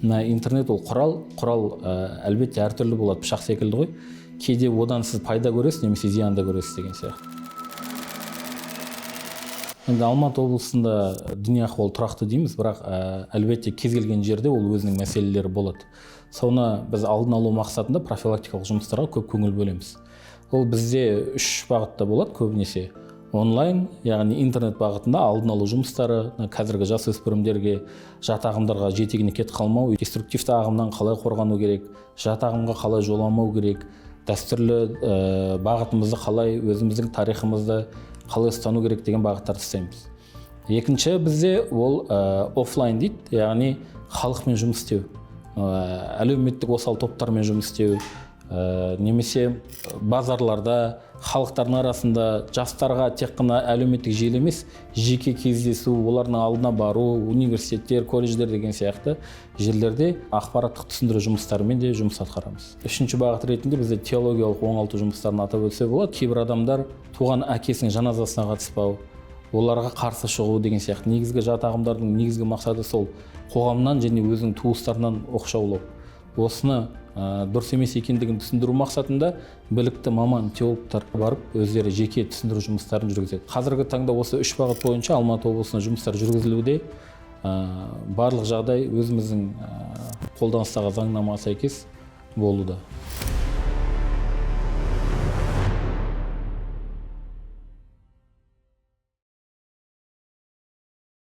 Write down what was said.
Мына интернет ол құрал, құрал әлбетте әртүрлі болады, пышақ секілді ғой. Кейде одан сіз пайда көресіз немесе зиян да көресіз деген сияқты. Енді Алматы облысында діни ахуал тұрақты дейміз, бірақ әлбетте кез келген жерде ол өзінің мәселелері болады. Соны біз алдын алу мақсатында профилактикалық жұмыстарға көп көңіл бөлеміз. Ол бізде үш бағытта болады көбінесе. Онлайн, яғни интернет бағытында алдын алу жұмыстары, мына қазіргі жасөспірімдерге жат ағымдарға жетегіне кетіп қалмау, деструктивті ағымнан қалай қорғану керек, жат ағымға қалай жоламау керек, дәстүрлі бағытымызды қалай, өзіміздің тарихымызды қалай ұстану керек деген бағыттарды істейміз. Екінші бізде ол офлайн дейді, яғни халықпен жұмыс істеу, әлеуметтік осал топтармен жұмыс істеу, немесе базарларда халықтардың арасында жастарға тек қана әлеуметтік желі емес, жеке кездесу, олардың алдына бару, университеттер, колледждер деген сияқты жерлерде ақпараттық түсіндіру жұмыстарымен де жұмыс атқарамыз. Үшінші бағыт ретінде бізде теологиялық оңалту жұмыстарын атап өтсе болады. Кейбір адамдар туған әкесінің жаназасына қатыспау, оларға қарсы шығу деген сияқты. Негізгі жат ағымдардың негізгі мақсаты сол қоғамнан және өзінің туыстарынан оқшаулау. Осыны дұрыс емес екендігін түсіндіру мақсатында білікті маман теологтар барып, өздері жеке түсіндіру жұмыстарын жүргізеді. Қазіргі таңда осы үш бағыт бойынша Алматы облысында жұмыстар жүргізілуде. Барлық жағдай өзіміздің қолданыстағы заңнамаға сәйкес болуда.